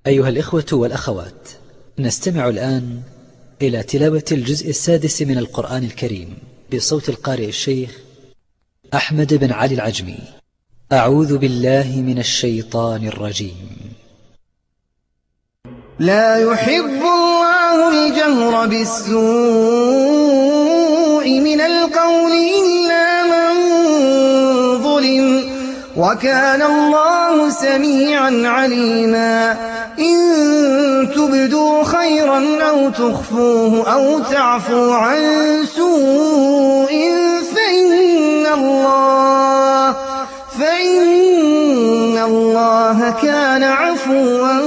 أيها الإخوة والأخوات، نستمع الآن إلى تلاوة الجزء السادس من القرآن الكريم بصوت القارئ الشيخ أحمد بن علي العجمي. أعوذ بالله من الشيطان الرجيم. لا يحب الله الجهر بالسوء من القول إلا من ظلم، وكان الله سميعا عليما. إن تبدوا خيرا أو تخفوه أو تعفو عن سوء فإن الله كان عفوا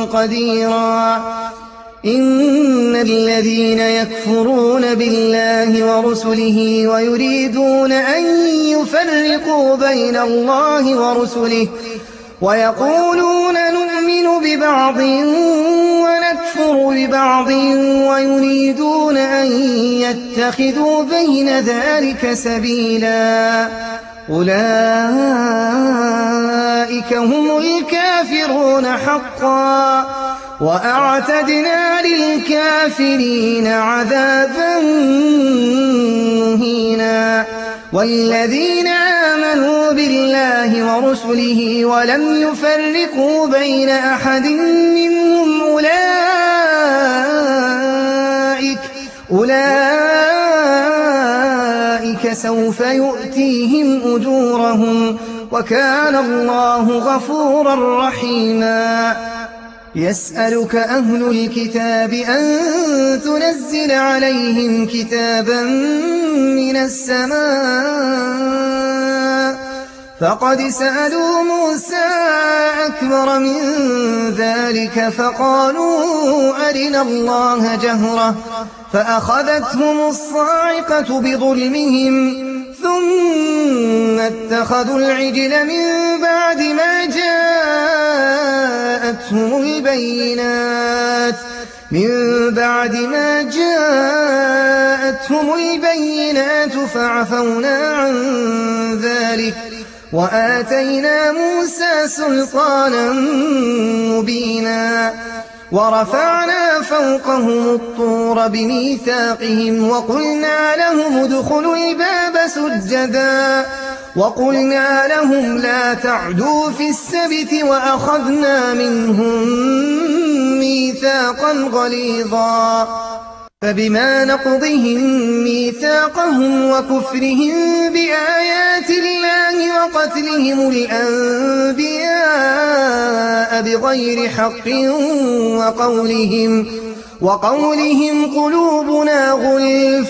قديرا. إن الذين يكفرون بالله ورسله ويريدون أن يفرقوا بين الله ورسله ويقولون نؤمن ببعض ونكفر ببعض ويريدون أن يتخذوا بين ذلك سبيلا، أولئك هم الكافرون حقا، وأعتدنا للكافرين عذابا مهينا. والذين آمنوا بالله ورسله ولم يفرقوا بين أحد منهم أولئك سوف يؤتيهم أجورهم، وكان الله غفورا رحيما. يسألك أهل الكتاب أن تنزل عليهم كتابا من السماء، فقد سألوا موسى أكبر من ذلك فقالوا أرنا الله جهرة، فأخذتهم الصاعقة بظلمهم ثم اتخذوا العجل من بعد ما جاءتهم البينات فعفونا عن ذلك وآتينا موسى سلطانا مبينا. ورفعنا فوقهم الطور بميثاقهم وقلنا لهم ادخلوا الباب سجدا وقلنا لهم لا تعدوا في السبت وأخذنا منهم ميثاقا غليظا. فبما نقضهم ميثاقهم وكفرهم بآيات الله وقتلهم الأنبياء بغير حق وقولهم قلوبنا غلف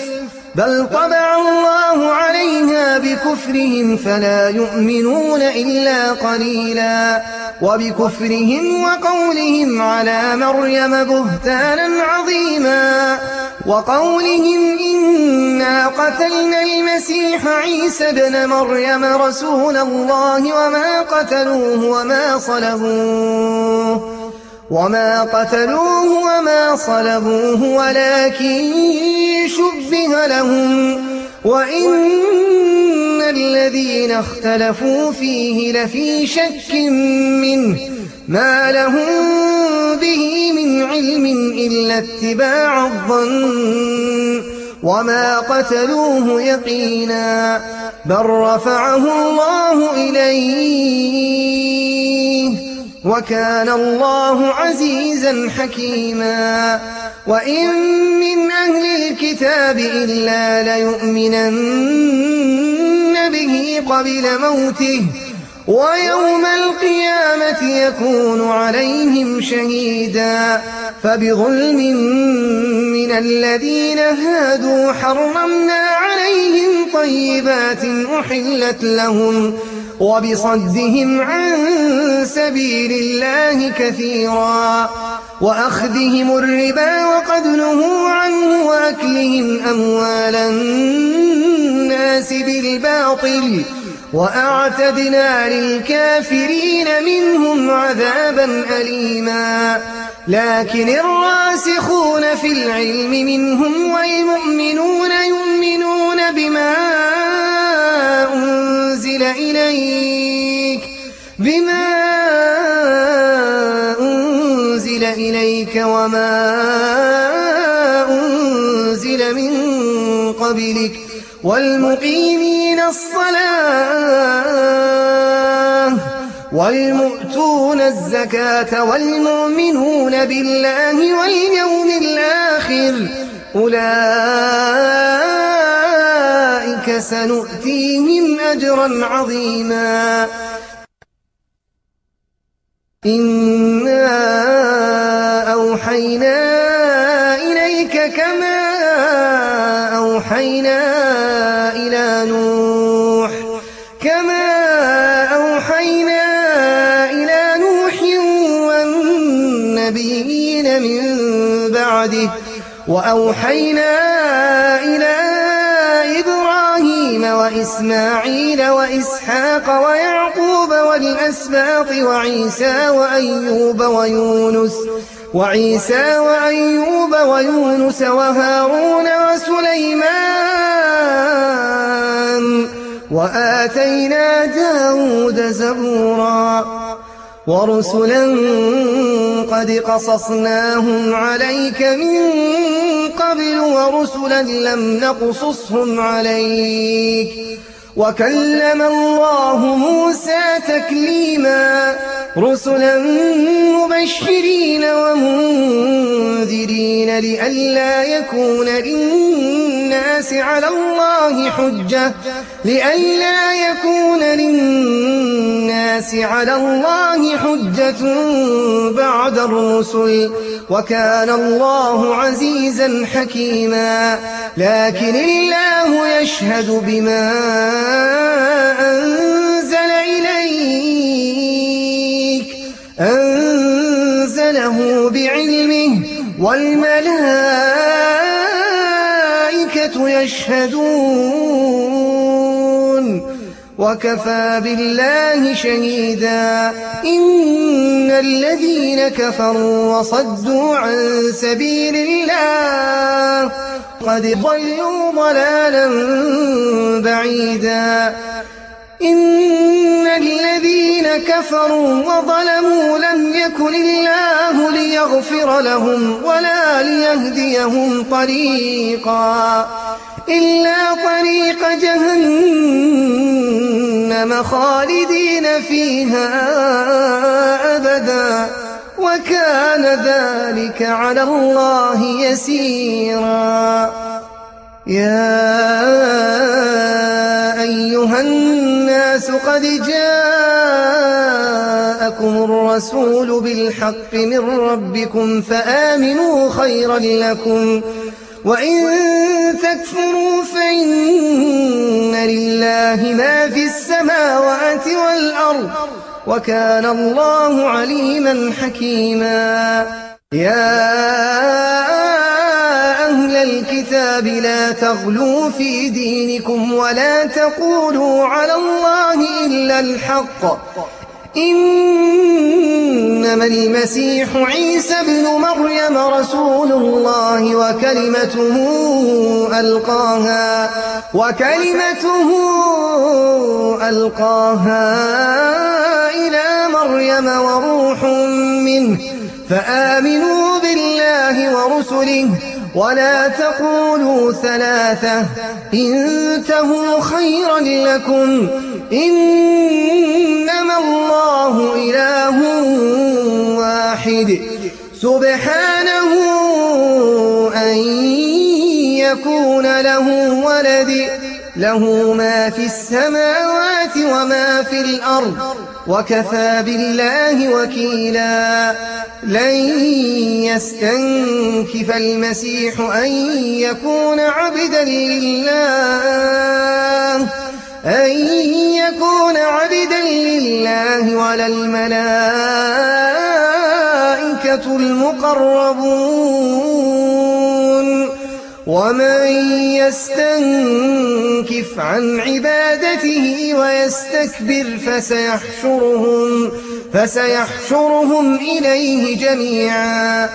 بل طبع الله عليها بكفرهم فلا يؤمنون إلا قليلا. وبكفرهم وقولهم على مريم بهتانا عظيما، وقولهم إنا قتلنا المسيح عيسى ابن مريم رسول الله وما قتلوه وما صلبوه ولكن شبه لهم، وإن الذين اختلفوا فيه لفي شك منه ما لهم به من علم إلا اتباع الظن، وما قتلوه يقينا بل رفعه الله إليه وكان الله عزيزا حكيما. وإن من أهل الكتاب إلا ليؤمنن به قبل موته ويوم القيامة يكون عليهم شهيدا. فبظلم من الذين هادوا حرمنا عليهم طيبات أحلت لهم وبصدهم عن سبيل الله كثيرا وأخذهم الربا وقد نهوا عنه وأكلهم أموال الناس بالباطل وأعتدنا للكافرين منهم عذابا أليما. لكن الراسخون في العلم منهم والمؤمنون يؤمنون بما أنزل إليك إليك وما أنزل من قبلك والمقيمين الصلاة والمؤتون الزكاة والمؤمنون بالله واليوم الآخر أولئك سنؤتيهم أجرا عظيما إنا أوحينا إليك كما أوحينا إلى نوح والنبيين من بعده وأوحينا إلى إبراهيم وإسماعيل وإسحاق ويعقوب والأسباط وعيسى وأيوب ويونس وهارون وسليمان وآتينا داود زبورا ورسلا قد قصصناهم عليك من قبل ورسلا لم نقصصهم عليك وكلم الله موسى تكليما رسلا مبشرين ومنذرين لئلا يكون للناس على الله حجة بعد الرسل وكان الله عزيزا حكيما لكن الله يشهد بما أنزله بعلمه والملائكة يشهدون وكفى بالله شهيدا إن الذين كفروا وصدوا عن سبيل الله قد ضلوا ضلالا بعيدا إن الذين كفروا وظلموا لم يكن الله ليغفر لهم ولا ليهديهم طريقا إلا طريق جهنم خالدين فيها أبدا وكان ذلك على الله يسيرا يا أيها الناس قد جاءكم الرسول بالحق من ربكم فآمنوا خيرا لكم وإن تكفروا فإن لله ما في السماوات والأرض وكان الله عليما حكيما يا أهل الكتاب لا تغلوا في دينكم ولا تقولوا على الله إلا الحق إنما المسيح عيسى ابن مريم رسول الله وكلمته ألقاها إلى مريم وروح منه فآمنوا بالله ورسله ولا تقولوا ثلاثة انتهوا خيرا لكم إنما الله إله واحد سبحانه أن يكون له ولد له ما في السماوات وما في الأرض وكفى بالله وكيلا لن يستنكف المسيح أن يكون عبدا لله ولا الملائكة المقربون ومن يستنكف عن عبادته ويستكبر فسيحشرهم إليه جميعا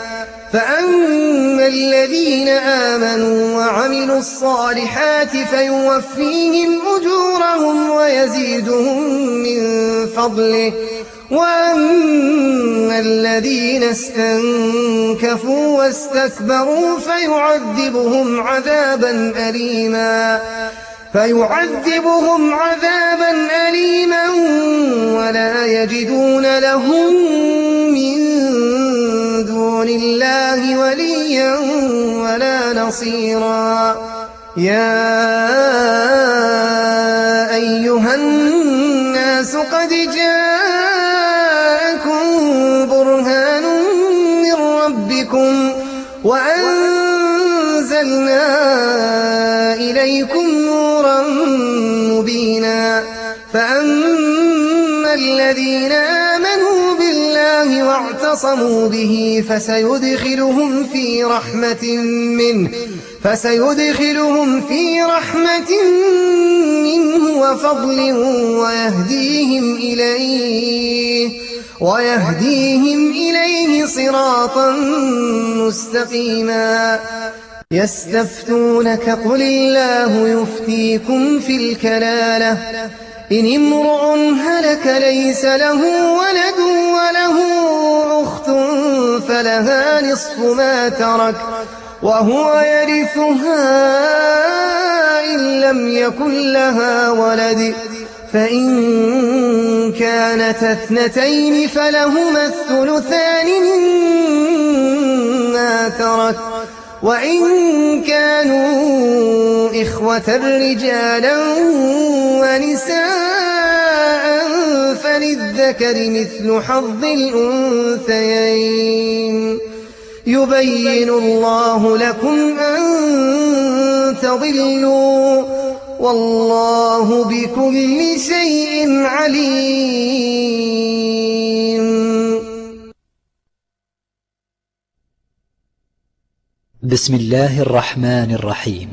فأما الذين آمنوا وعملوا الصالحات فيوفيهم أجورهم ويزيدهم من فضله وأما الذين استنكفوا واستكبروا فيعذبهم عذابا أليما ولا يجدون لهم من دون الله وليا ولا نصيرا يا أيها الناس قد جاءكم برهان من ربكم وأنزلنا إليكم نورا مبينا فأما الذين آمنوا بالله واعتصموا به فسيدخلهم في رحمة منه وفضل ويهديهم إليه صراطا مستقيما يستفتونك قل الله يفتيكم في الكلالة إن امرؤ هلك ليس له ولد وله أخت فلها نصف ما ترك وهو يرثها إن لم يكن لها ولد فإن كانت اثنتين فلهما الثلثان مما ترك وإن كانوا إخوة رجالا ونساء فللذكر مثل حظ الأنثيين يبين الله لكم أن تضلوا والله بكل شيء عليم. بسم الله الرحمن الرحيم.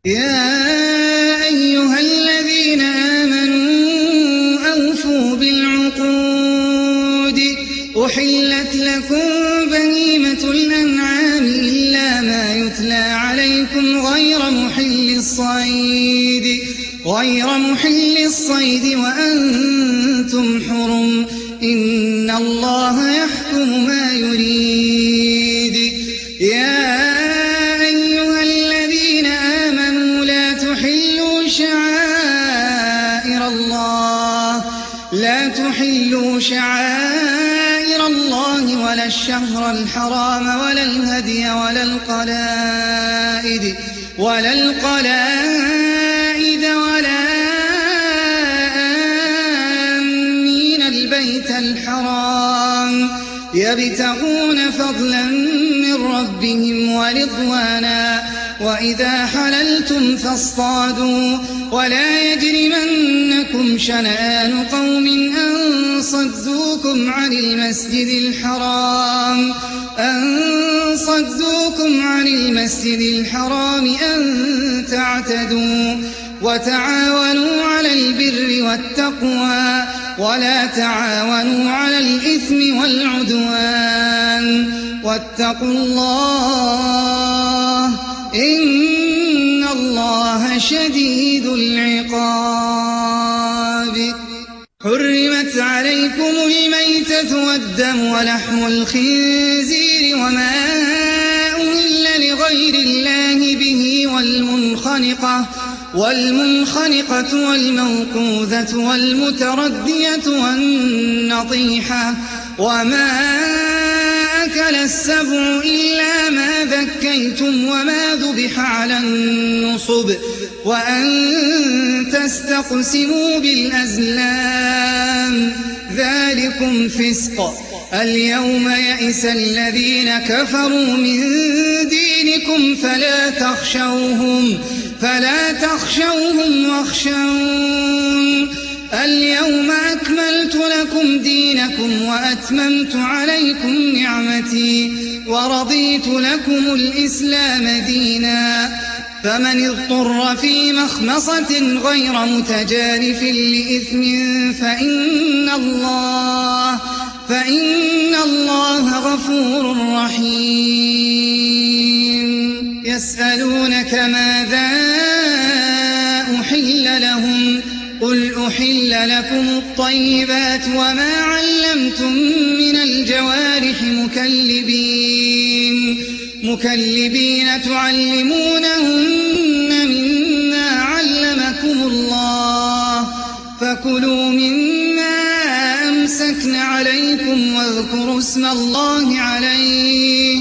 يا أيها الذين آمنوا أوفوا بالعقود أحلت لكم بهيمة الأنعام إلا ما يتلى عليكم غير محل الصيد وأنتم حرم إن الله يحكم ما يريد. يا أيها الذين آمنوا لا تحلوا شعائر الله ولا الشهر الحرام ولا الهدي ولا القلائد ولا آمين البيت الحرام يبتغون فضلا من ربهم ورضوانا وإذا حللتم فاصطادوا ولا يجرمنكم شنآن قوم أن صدوكم عن المسجد الحرام أن تعتدوا وتعاونوا على البر والتقوى ولا تعاونوا على الإثم والعدوان واتقوا الله إن الله شديد العقاب. حرمت عليكم الميتة والدم ولحم الخنزير وما أهل لغير الله به والمنخنقة والموقوذة والمتردية والنطيحة وما أكل السبع إلا ما ذكيتم وما ذبح على النصب وأن تستقسموا بالأزلام ذلكم فسق. اليوم يئس الذين كفروا من دينكم فلا تخشوهم واخشون. اليوم أكملت لكم دينكم وأتممت عليكم نعمتي ورضيت لكم الإسلام دينا. فمن اضطر في مخمصة غير متجانف لإثم فإن الله غفور رحيم. يسألونك ماذا أحل لهم قل أحل لكم الطيبات وما علمتم مكلبين تعلمونهن مما علمكم الله فكلوا مما أمسكن عليكم واذكروا اسم الله عليه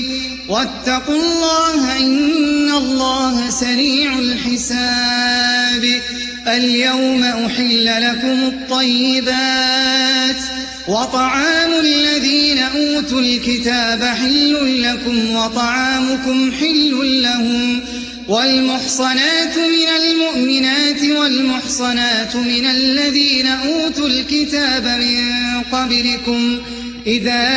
واتقوا الله إن الله سريع الحساب. اليوم أحل لكم الطيبات وطعام الذين أوتوا الكتاب حل لكم وطعامكم حل لهم والمحصنات من المؤمنات والمحصنات من الذين أوتوا الكتاب من قبلكم إذا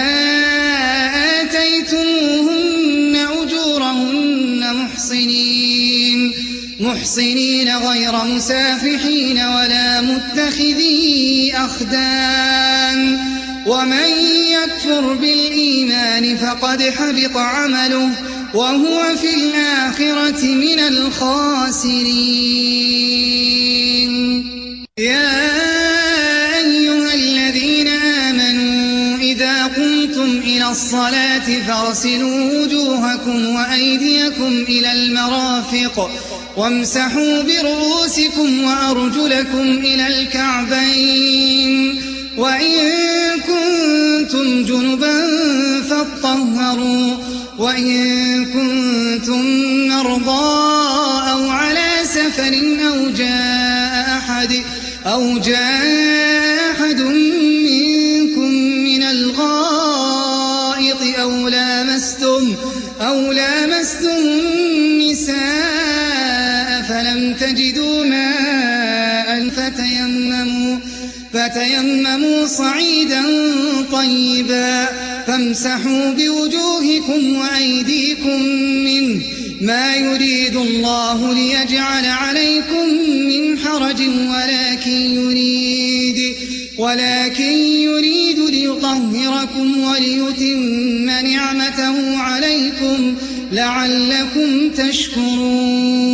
آتيتموهن أجورهن محصنين غير مسافحين ولا متخذي أخدان ومن يكفر بالإيمان فقد حبط عمله وهو في الآخرة من الخاسرين. يا أيها الذين آمنوا إذا قمتم إلى الصلاة فاغسلوا وجوهكم وأيديكم إلى المرافق وامسحوا برؤوسكم وأرجلكم إلى الكعبين وإن كنتم جنبا فاطهروا وإن كنتم مرضى أو على سفر أو جاء أحد منكم من الغائط أو لامستم النساء فلم تجدوا ماء فتيمموا صعيدا طيبا فامسحوا بوجوهكم وأيديكم منه ما يريد الله ليجعل عليكم من حرج ولكن يريد ليطهركم وليتم نعمته عليكم لعلكم تشكرون.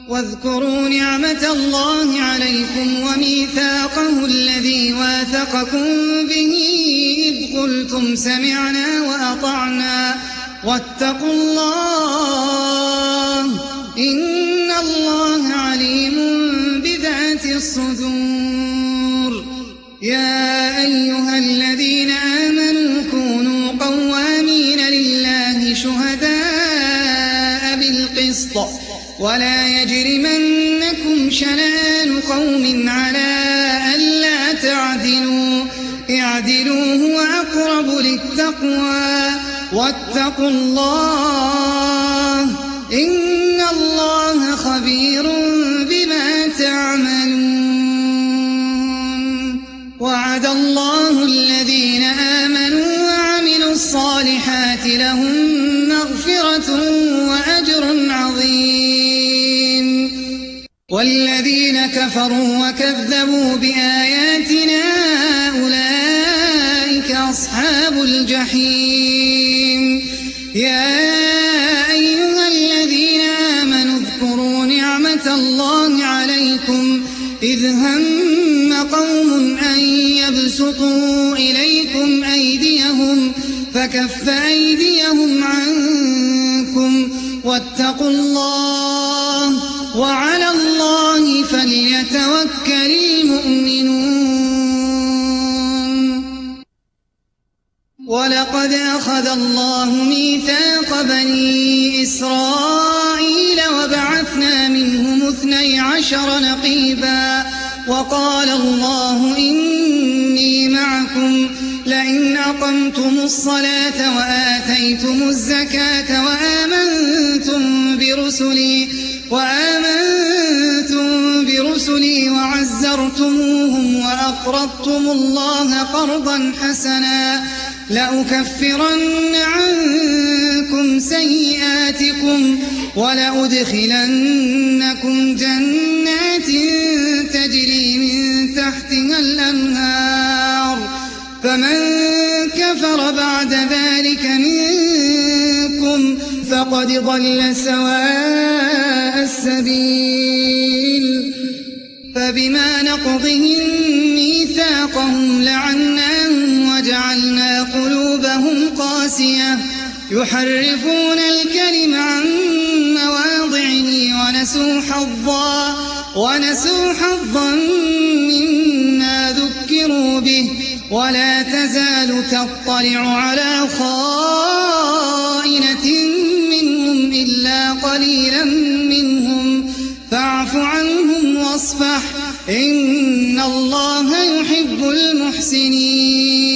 واذكروا نعمة الله عليكم وميثاقه الذي واثقكم به إذ قلتم سمعنا وأطعنا واتقوا الله إن الله عليم بذات الصدور. يا أيها الذين آمنوا كونوا قوامين لله شهداء بالقسط ولا يجرمنكم شنآن قوم على ألا تعدلوا اعدلوا هو أقرب للتقوى واتقوا الله إن الله خبير بما تعملون. وعد الله الذين آمنوا وعملوا الصالحات لهم مغفرة وأجر عظيم. والذين كفروا وكذبوا بآياتنا أولئك أصحاب الجحيم. يا أيها الذين آمنوا اذكروا نعمة الله عليكم إذ هم قوم أن يبسطوا إليكم أيديهم فكف أيديهم عنكم واتقوا الله وعلى الله فليتوكل المؤمنون. ولقد أخذ الله ميثاق بني إسرائيل وبعثنا منهم 12 نقيبا وقال الله إني معكم لئن أقمتم الصلاة وآتيتم الزكاة وآمنتم برسلي وعزرتموهم وأقرضتم الله قرضا حسنا لأكفرن عنكم سيئاتكم ولأدخلنكم جنات تجري من تحتها الأنهار فمن كفر بعد ذلك منكم فقد ضل سواء السبيل. فبما نقضهم ميثاقهم لعناهم قاسية يحرفون الكلم عن مواضعه ونسوا حظا مما ذكروا به ولا تزال تطلع على خائنة منهم إلا قليلا منهم فاعف عنهم واصفح إن الله يحب المحسنين.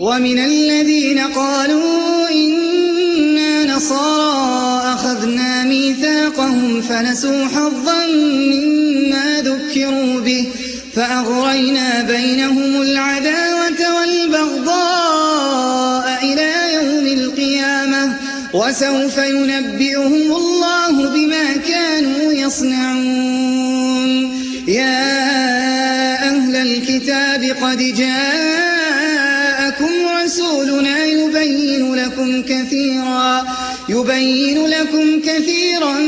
ومن الذين قالوا إنا نصارى أخذنا ميثاقهم فنسوا حظا مما ذكروا به فأغرينا بينهم العداوة والبغضاء إلى يوم القيامة وسوف ينبئهم الله بما كانوا يصنعون. يا أهل الكتاب قد جاءكم رسولنا يبين لكم كثيرا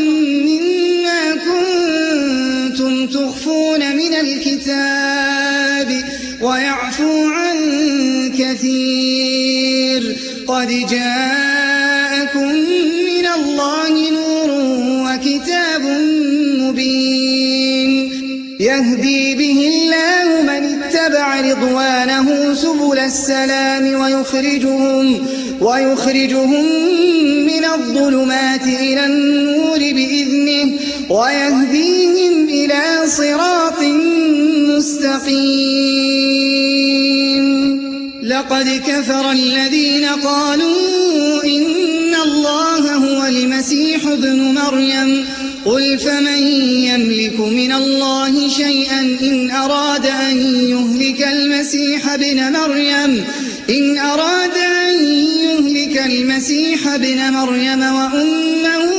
مما كنتم تخفون من الكتاب ويعفو عن كثير. قد جاءكم من الله نور وكتاب مبين يهدي به الله من اتبع رضوانه سبل السلام ويخرجهم من الظلمات إلى النور بإذنه ويهديهم إلى صراط مستقيم. لقد كفر الذين قالوا إن الله هو المسيح ابن مريم قل فمن يملك من الله شيئا إن أراد أن يهلك المسيح ابن مريم وأمه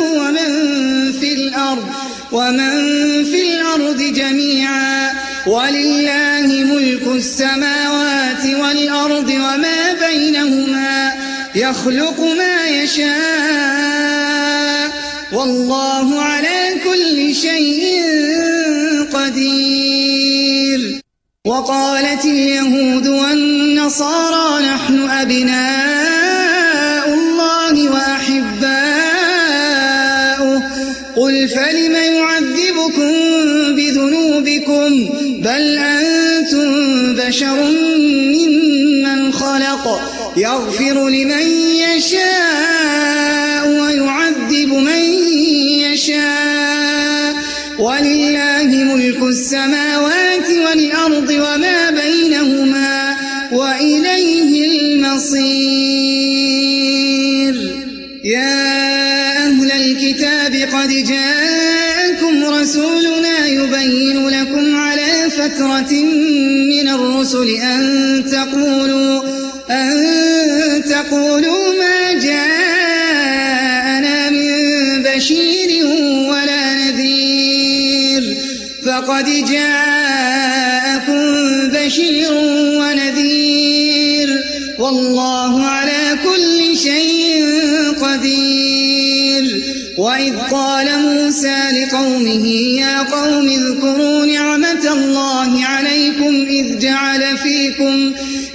ومن في الأرض جميعا ولله ملك السماوات والأرض وما بينهما يخلق ما يشاء والله على كل شيء قدير. وقالت اليهود والنصارى نحن أبناء الله وأحباؤه قل فلم يعذبكم بذنوبكم بل أنتم بشر ممن خلق يغفر لمن يشاء ويعذب من يشاء ولله ملك السماوات والأرض وما بينهما وإليه المصير. يا أهل الكتاب قد جاءكم رسولنا يبين لكم على فترة من الرسل أن تقولوا ما جاءنا من بشير ولا نذير فقد جاءكم بشير ونذير والله على كل شيء قدير. وإذ قال موسى لقومه يا قوم اذكروا نعمة الله عليكم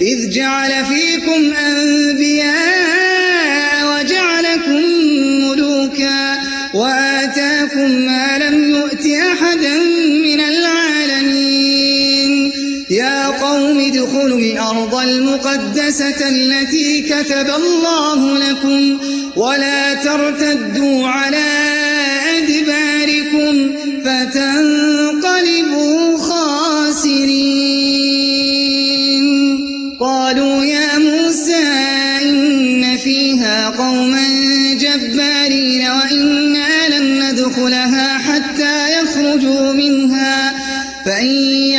إذ جعل فيكم أنبياء وجعلكم ملوكا وآتاكم ما لم يؤت أحدا من العالمين. يا قوم ادخلوا الأرض المقدسة التي كتب الله لكم ولا ترتدوا على أدباركم فتنقلبوا خاسرين. قالوا يا موسى إن فيها قوما جبارين وإنا لن ندخلها حتى يخرجوا منها فإن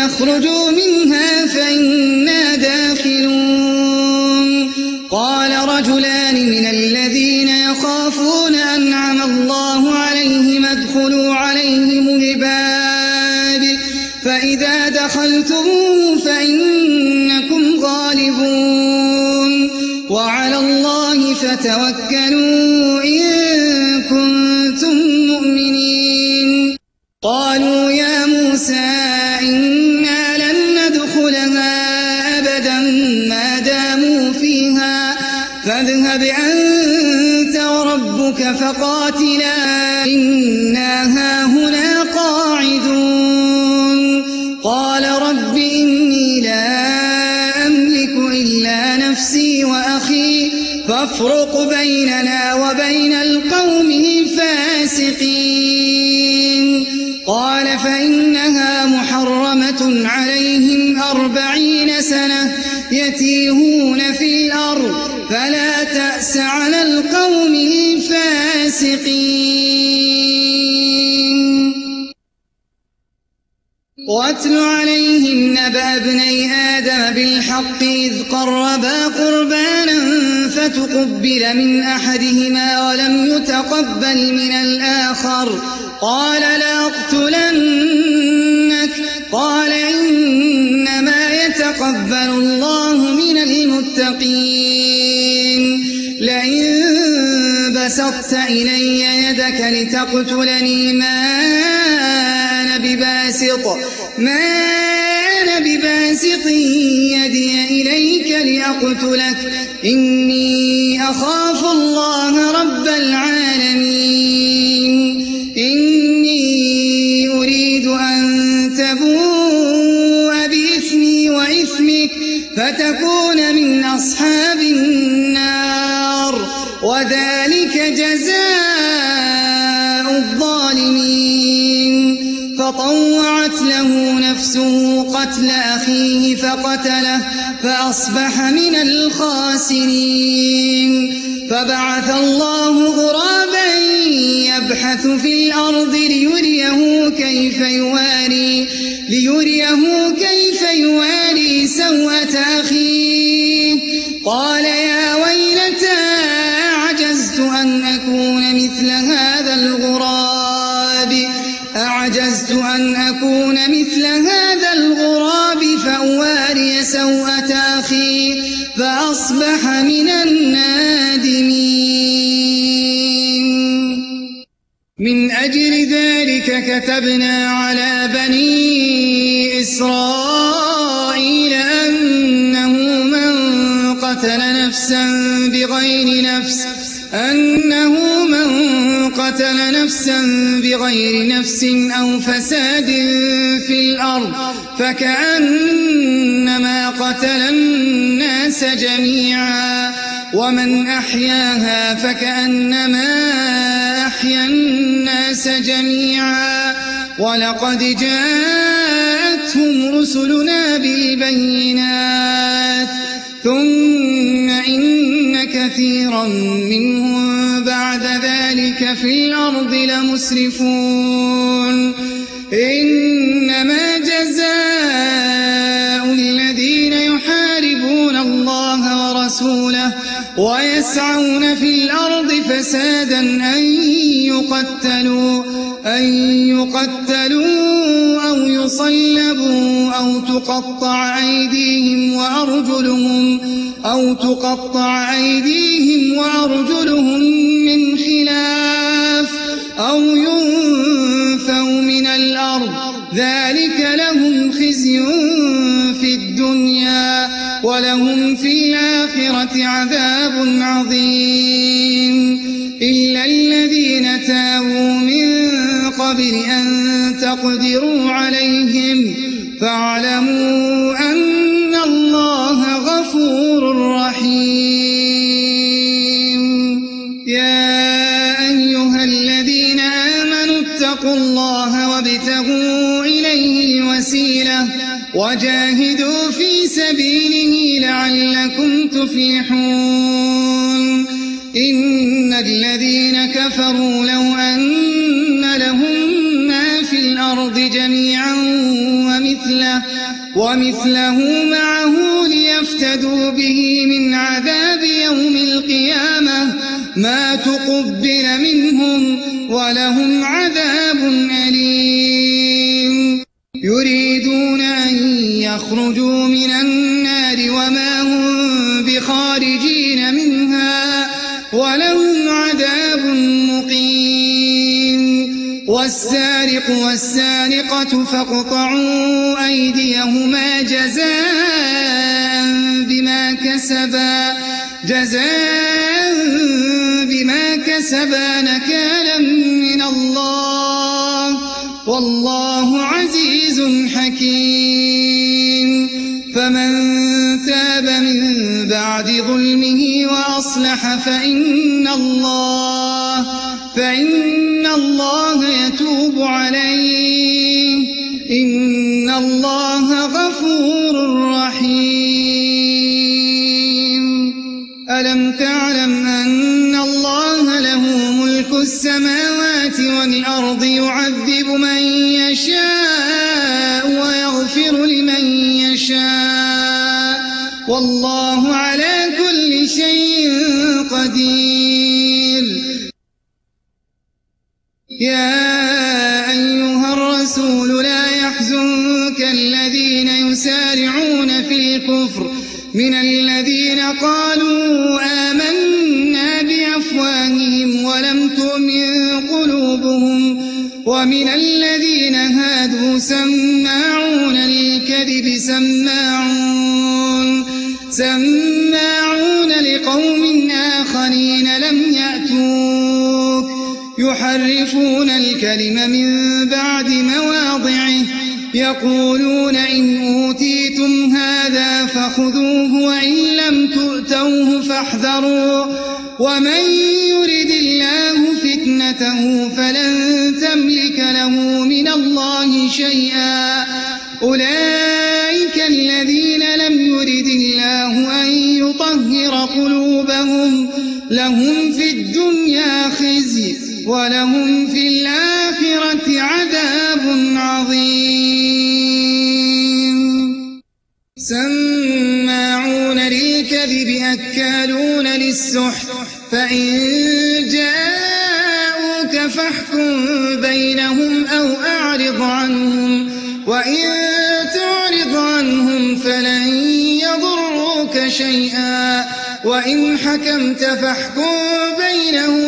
يخرجوا منها فإنا داخلون. قال رجلان من الذين يخافون أنعم الله عليهم ادخلوا عليهم الباب فإذا دخلتموه فإنكم غالبون وعلى الله فتوكلوا إن كنتم مؤمنين. قالوا يا موسى إنا لن ندخلها أبدا ما داموا فيها فاذهب اذهب أنت وربك فقاتلا إنا هاهنا قاعدون قال رب إني لا أملك إلا نفسي وأخي فافرق بيننا وبين القوم الفاسقين قال فإنها محرمة عليهم 40 سنة يتيهون في الأرض فلا تأس على القوم الفاسقين واتل عليهم نبأ ابني آدم بالحق إذ قربا قربانا فتقبل من أحدهما ولم يتقبل من الآخر قال لأقتلنك قال إنما يتقبل الله من المتقين لئن بسطت إلي يدك لتقتلني ما أنا بباسط يدي إليك لأقتلك إني أخاف الله رب العالمين إني أريد أن تبوء بإثمي وإثمك فتكون من أصحاب النار وذلك جزاء الظالمين فطوعت له نفسه قتل أخيه فقتله فأصبح من الخاسرين فبعث الله غرابا يبحث في الأرض ليريه كيف يواري سوءة أخيه قال يا ويلتى أعجزت أن أكون مثل هذا الغراب فأواري سوءة أخي فأصبح من النادمين من أجل ذلك كتبنا على بني إسرائيل أنه من قتل نفسا بغير نفس أو فساد في الأرض فكأنما قتل الناس جميعا ومن أحياها فكأنما أحيا الناس جميعا ولقد جاءتهم رسلنا بالبينات ثم إن كثيرا منهم بعد ذلك في الأرض لمسرفون إنما جزاء الذين يحاربون الله ورسوله ويسعون في الأرض فسادا أن يقتلوا أو يصلبوا أو تقطع أيديهم وأرجلهم من خلاف أو ينفوا من الأرض ذلك لهم خزي في الدنيا ولهم في الآخرة عذاب عظيم إلا الذين تابوا من قبل أن تقدروا عليهم فاعلموا أن الله غفور رحيم يا أيها الذين آمنوا اتقوا الله وابتغوا إليه الوسيلة وجاهدوا في سبيله لعلكم تفلحون إن الذين كفروا لو أن لهم ما في الأرض جميعا ومثله معه ليفتدوا به من عذاب يوم القيامة ما تقبل منهم ولهم عذاب أليم يريدون أن يخرجوا من النار وما هم بخارجين منها ولهم عذاب مقيم والسارق والسارقة فاقطعوا أيديهما جزاء بما كسبا نكالا من الله والله عزيز حكيم فمن تاب من بعد ظلمه وأصلح فإن الله يتوب عليه إن الله غفور رحيم ألم تعلم أن الله له ملك السماوات والأرض يعذب من يشاء ويغفر لمن يشاء والله على كل شيء قدير يا أيها الرسول لا يحزنك الذين يسارعون في الكفر من الذين قالوا آمنا بأفواههم ولم تؤمن قلوبهم ومن الذين هادوا سماعون للكذب سماعون لقوم آخرين لم يأتوك يحرفون الكلم من بعد مواضعه يقولون إن أوتيتم هذا فخذوه وإن لم تؤتوه فاحذروا ومن يرد الله فتنته فلن تملك له من الله شيئا أولئك الذين لم يرد الله أن يطهر قلوبهم لهم في الدنيا خزي ولهم في الآخرة عذاب عظيم سماعون للكذب أكالون للسحت فإن جاءوك فاحكم بينهم أو أعرض عنهم وإن تعرض عنهم فلن يضروك شيئا وإن حكمت فاحكم بينهم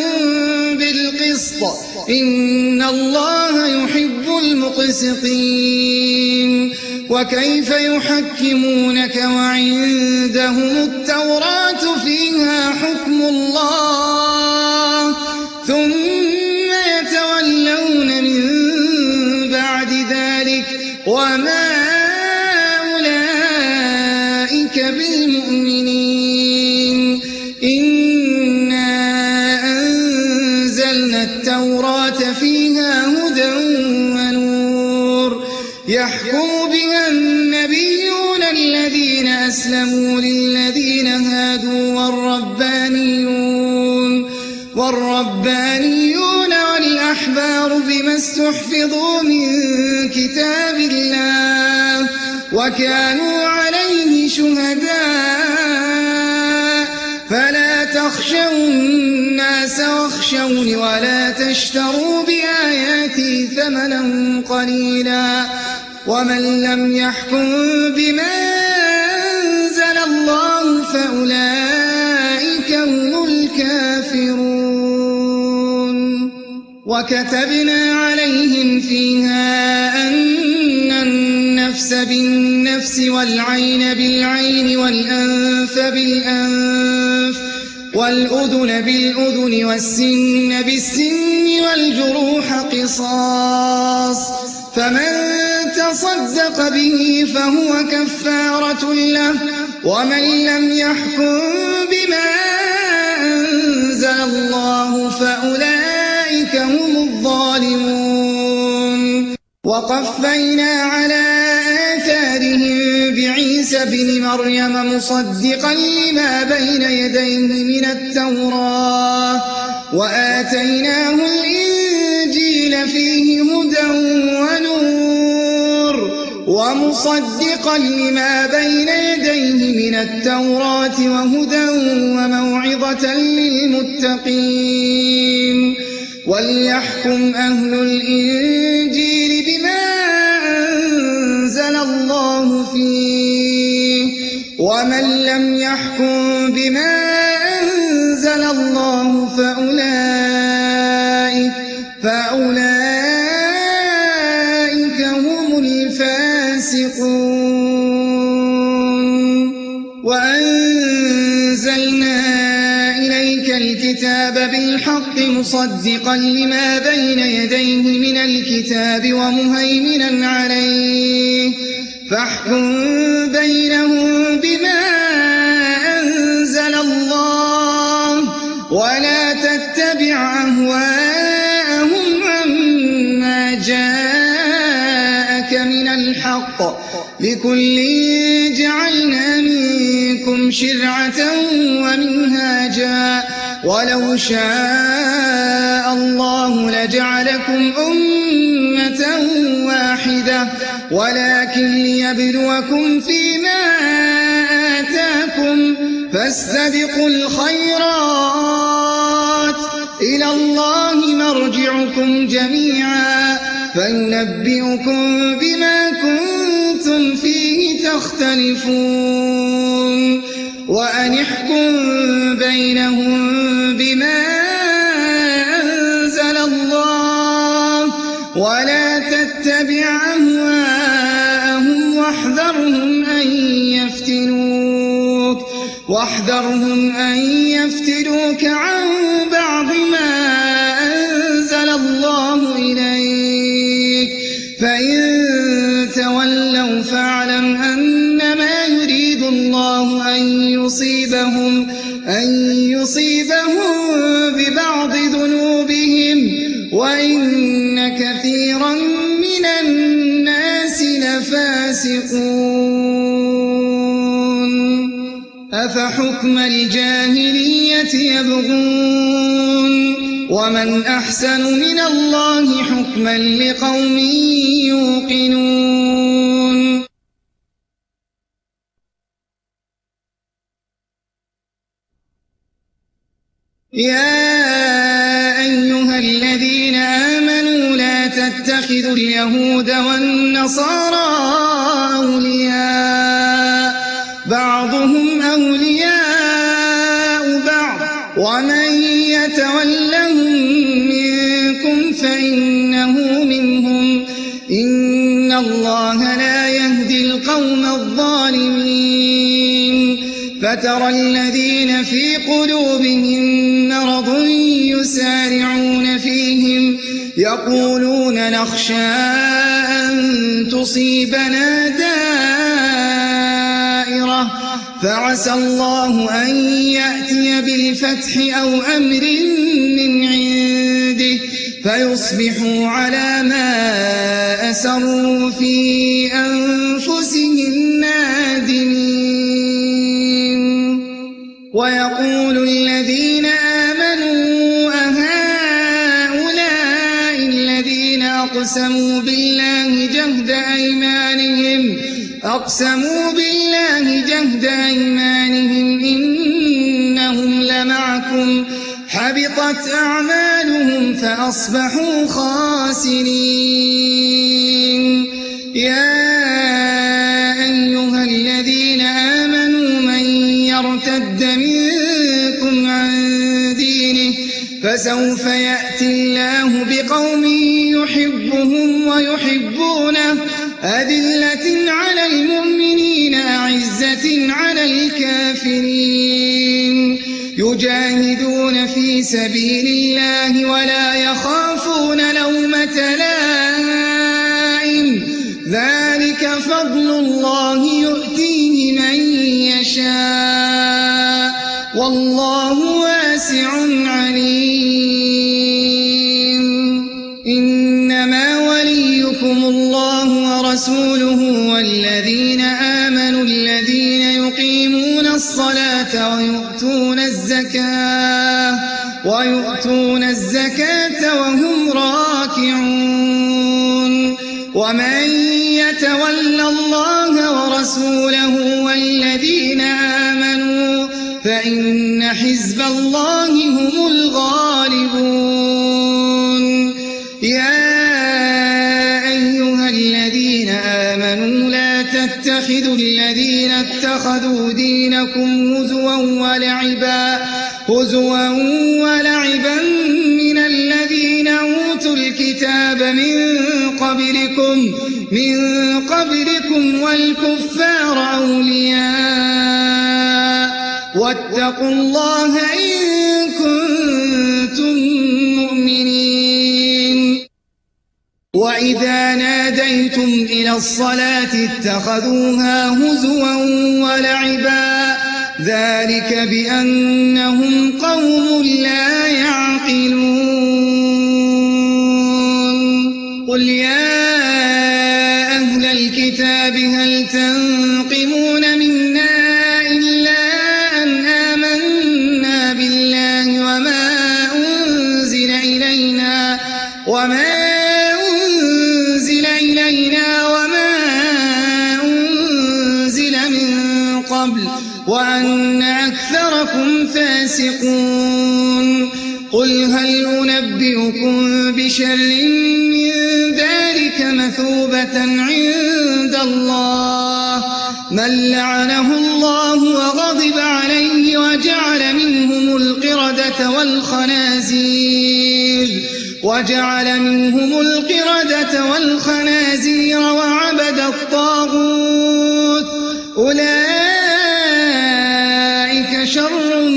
بالقسط إن الله يحب المقسطين وكيف يحكمونك وعندهم التوراة فيها حكم الله ثم يتولون من بعد ذلك وما أولئك بالمؤمنين إنا أنزلنا التوراة فيها هدى ونور يحكم بها النبيون الذين أسلموا للذين هادوا والربانيون والأحبار بما استحفظوا من كتاب الله وكانوا عليه شهداء فلا تخشوا الناس واخشوني ولا تشتروا بآياتي ثمنا قليلا ومن لم يحكم بما أنزل الله فأولئك هم الكافرون وكتبنا عليهم فيها أن النفس بالنفس والعين بالعين والأنف بالأنف والأذن بالأذن والسن بالسن والجروح قصاص فمن تصدق به فهو كفارة له ومن لم يحكم بما أنزل الله فأولئك هم الظالمون وقفينا على آثارهم بعيسى بن مريم مصدقا لما بين يديه من التوراة وآتيناه الإنجيل فيه هدى ونور ومصدقا لما بين يديه من التوراة وهدى وموعظة للمتقين وليحكم أهل الإنجيل بما أنزل الله فيه ومن لم يحكم بما أنزل الله فأولئك هم الفاسقون وأنزلنا إليك الكتاب بالحق مصدقا لما بين يديه من الكتاب ومهيمنا عليه فاحكم بينهم بما أنزل الله ولا تتبع أهواءهم عما جاءك من الحق لكل جعلنا منكم شرعة ومنهاجا ولو شاء الله لجعلكم أمة واحدة ولكن ليبلوكم فيما آتاكم فاستبقوا الخيرات إلى الله مرجعكم جميعا فينبئكم بما كنتم فيه تختلفون وأن احكم بينهم بما أنزل الله ولا تتبع أهواءهم واحذرهم أن يفتنوك عن بعض ما أنزل الله إليك فإن تولوا فاعلم أنما يريد الله أن يصيبهم ببعض ذنوبهم وإن كثيرا من الناس لفاسقون أفحكم الجاهلية يبغون ومن أحسن من الله حكما لقوم يوقنون يا أيها الذين آمنوا لا تتخذوا اليهود والنصارى أولياء بعضهم أولياء بعض ومن يتولهم منكم فإنه منهم إن الله لا يهدي القوم الظالمين فترى الذين في قلوبهم مرض يسارعون فيهم يقولون نخشى أن تصيبنا دائرة فعسى الله أن يأتي بالفتح أو أمر من عنده فيصبحوا على ما أسروا في أنفسهم نادمين ويقول الذين آمنوا أهؤلاء الذين أقسموا بالله جهد أيمانهم إنهم لمعكم حبطت أعمالهم فأصبحوا خاسرين يا أيها الذين آمنوا من يرتد منكم عن دينه فسوف يأتي الله بقوم يحبهم ويحبونه أذلة على المؤمنين أعزة على الكافرين يجاهدون في سبيل الله ولا يخافون لومة لائم ذلك فضل الله يؤتيه من يشاء والله واسع عليم إنما وليكم الله ورسوله والذين آمنوا الذين يقيمون الصلاة ويؤتون الزكاة وهم راكعون ومن يتول الله ورسوله والذين آمنوا فإن حزب الله هم الغالبون يا أيها الذين آمنوا لا تتخذوا الذين اتخذوا دينكم هزوا ولعبا من الذين أوتوا الكتاب من قبلكم والكفار أولياء واتقوا الله إن كنتم وإذا ناديتم إلى الصلاة اتخذوها هزوا ولعبا ذلك بأنهم قوم لا يعقلون قل يا أهل الكتاب هل تنقمون منا إلا أن آمنا بالله وما أنزل إلينا وما أنزل من قبل وأن أكثركم فاسقون قل هل أنبئكم بشر من ذلك مثوبة عند الله من لعنه الله وغضب عليه وجعل منهم القردة والخنازير وعبد الطاغوت أولئك شر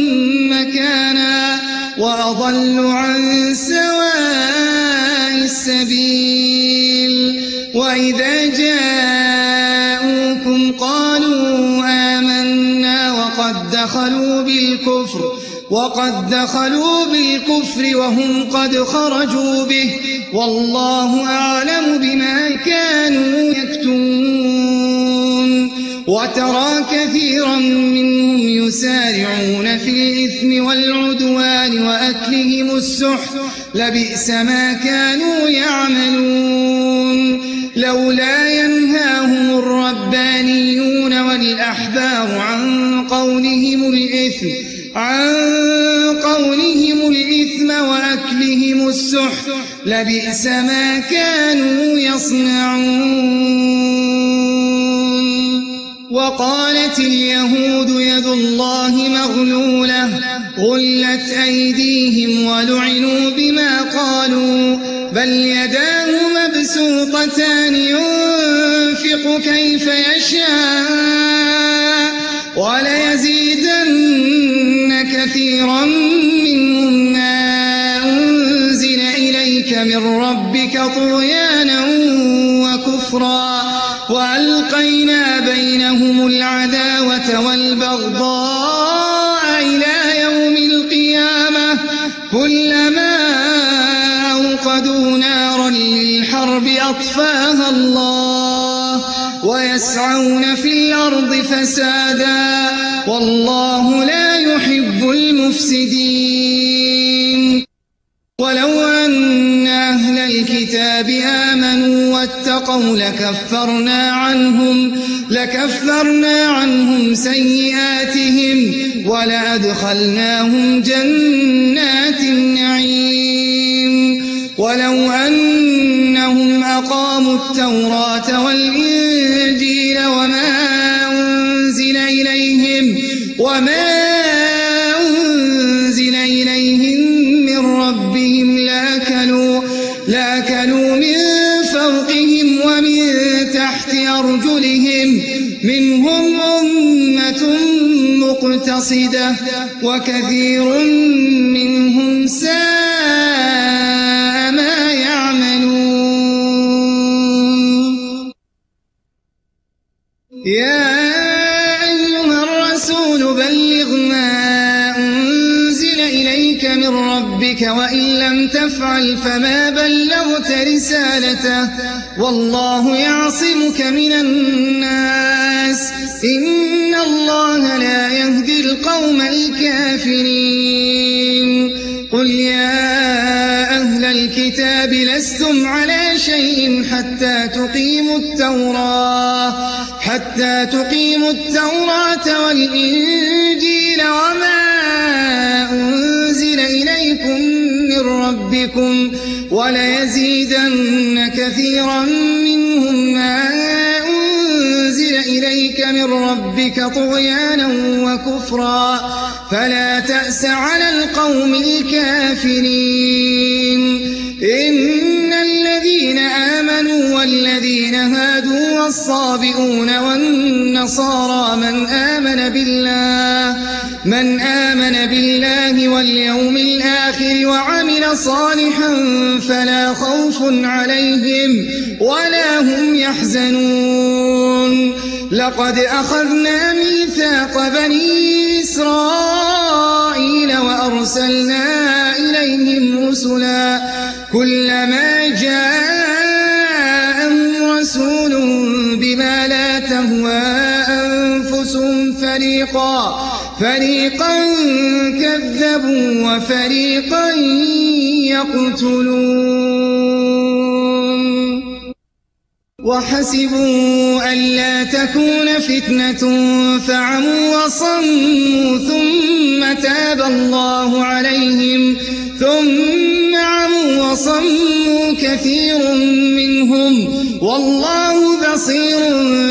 مكانا وأضل عن سواء السبيل وإذا جاءوكم قالوا آمنا وقد دخلوا بالكفر وهم قد خرجوا به والله أعلم بما كانوا يكتمون وترى كثيرا منهم يسارعون في الإثم والعدوان وأكلهم السحت لبئس ما كانوا يعملون لولا ينهاهم الربانيون والأحبار عن قولهم الإثم وأكلهم السحت لبئس ما كانوا يصنعون وقالت اليهود يد الله مغلولة غلت أيديهم ولعنوا بما قالوا بل يداه مبسوطتان ينفق كيف يشاء وليزيدن كثيرا منهم ما أنزل إليك من ربك طغيانا وكفرا وألقينا بينهم العداوة والبغضاء إلى يوم القيامة كلما أوقدوا نارا للحرب أطفاها الله ويسعون في الأرض فسادا والله لا يحب المفسدين ولو أن أهل الكتاب آمنوا واتقوا لكفرنا عنهم سيئاتهم ولأدخلناهم جنات النعيم ولو أنهم أقاموا التوراة والإنجيل وما أنزل إليهم من ربهم لأكلوا من فوقهم ومن تحت أرجلهم منهم أمة مقتصدة وكثير منهم ساء ما يعملون يا أيها الرسول بلغ ما أنزل إليك من ربك وإن لم تفعل فما بلغت رسالته والله يعصمك من الناس إن الله لا يهدي القوم الكافرين قل يا أهل الكتاب لستم على شيء حتى تقيموا التوراة والإنجيل وما أنزل إليكم من ربكم وليزيدن كثيرا منهم ما أنزل إليك من ربك طغيانا وكفرا فلا تأس على القوم الكافرين إن الذين آمنوا والذين هادوا والصابئون والنصارى من آمن بالله واليوم الآخر وعمل صالحا فلا خوف عليهم ولا هم يحزنون. لقد أخذنا ميثاق بني إسرائيل وأرسلنا إليهم رسلا كلما جاءهم رسول بما لا تهوى أنفسهم فريقا كذبوا وفريقا يقتلون. وحسبوا ألا تكون فتنة فعموا وصموا ثم تاب الله عليهم ثم عموا وصموا كثير منهم والله بصير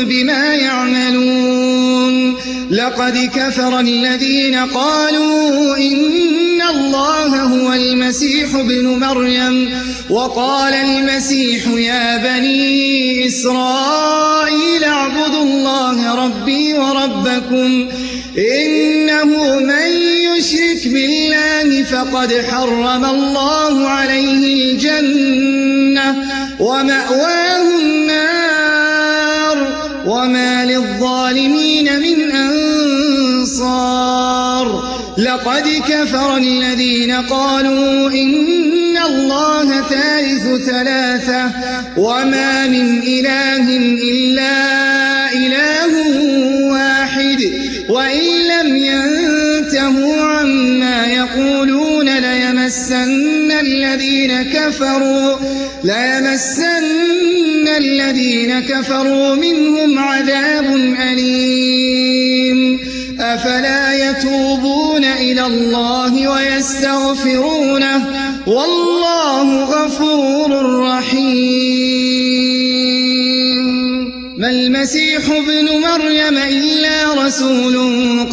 بما يعملون. لقد كفر الذين قالوا إن الله هو المسيح ابن مريم وقال المسيح يا بني إسرائيل اعبدوا الله ربي وربكم إنه من يشرك بالله فقد حرم الله عليه الجنة ومأواه النار وما للظالمين من أنصار. لقد كفر الذين قالوا إن الله ثالث ثلاثة وما من إله إلا إله واحد وإن لم ينتهوا عما يقولون ليمسن الذين كفروا منهم عذاب أليم. أفلا يتوبون إلى الله ويستغفرونه والله غفور رحيم. ما المسيح ابن مريم إلا رسول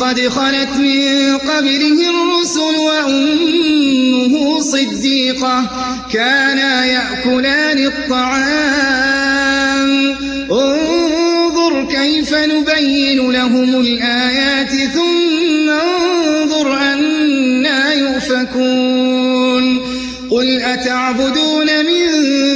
قد خلت من قبله الرسل وأمه صديقة كانا يأكلان الطعام انظر كيف نبين لهم الآيات ثم انظر أنا يؤفكون. قل أتعبدون من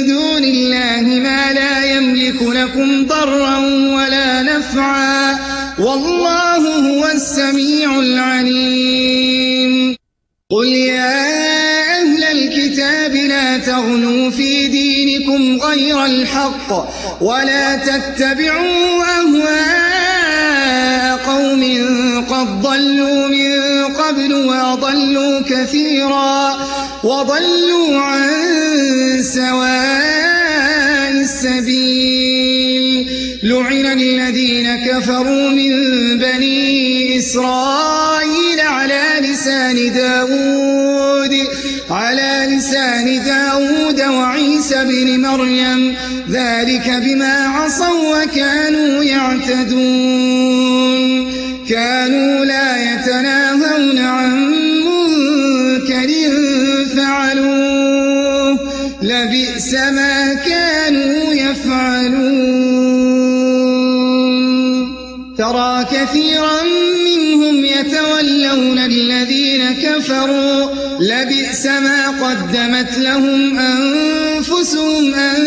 دون الله ما لا يملك لكم ضرا ولا نفعا والله هو السميع العليم. قل يا أهل الكتاب لا تغلوا في دينكم غير الحق ولا تتبعوا أهواء قوم قد ضلوا من قبل وأضلوا كثيرا وضلوا عن سواء السبيل. لعن الذين كفروا من بني إسرائيل على لسان داود وعيسى بن مريم ذلك بما عصوا وكانوا يعتدون. كانوا لا يتناهون عن منكر فعلوه لبئس ما كانوا يفعلون. ترى كثيرا منهم يتولون الذين كفروا لبئس ما قدمت لهم أنفسهم أن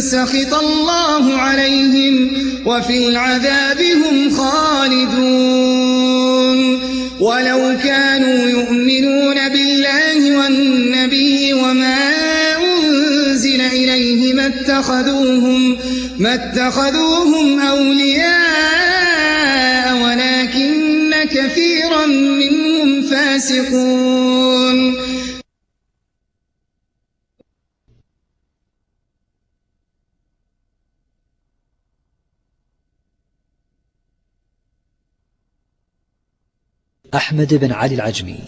سخط الله عليهم وفي العذاب هم خالدون. ولو كانوا يؤمنون بالله والنبي وما أنزل إليه ما اتخذوهم أولياء ولكن كثيرا منهم فاسقون. أحمد بن علي العجمي